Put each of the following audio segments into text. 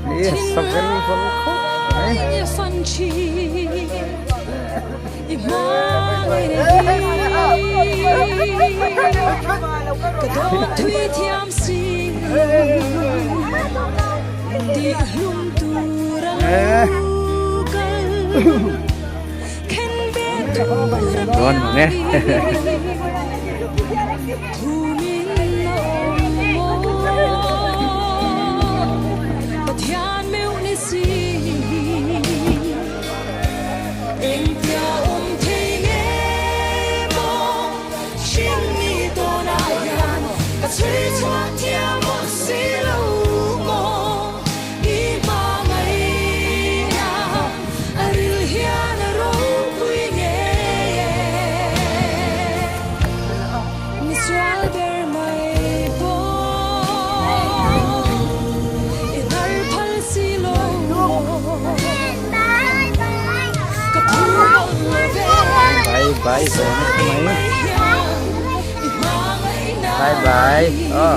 Ni a sa vel vel khawp mai. Dawn mang e. Bye bye mai. Bye bye. Oh.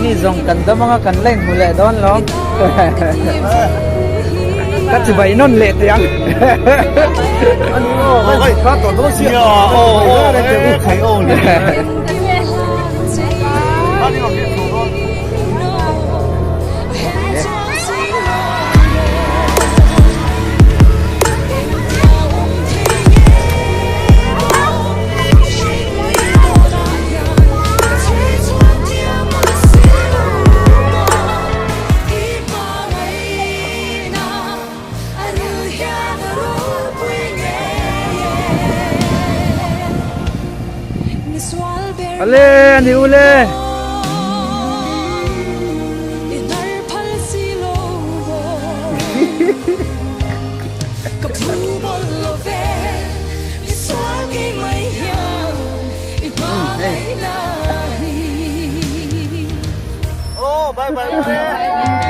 Ni zawng kan dam anga kan la inhmu leh dawn lo ka chibai nawn leh teh ang Ale ani ule. Oh, bye bye.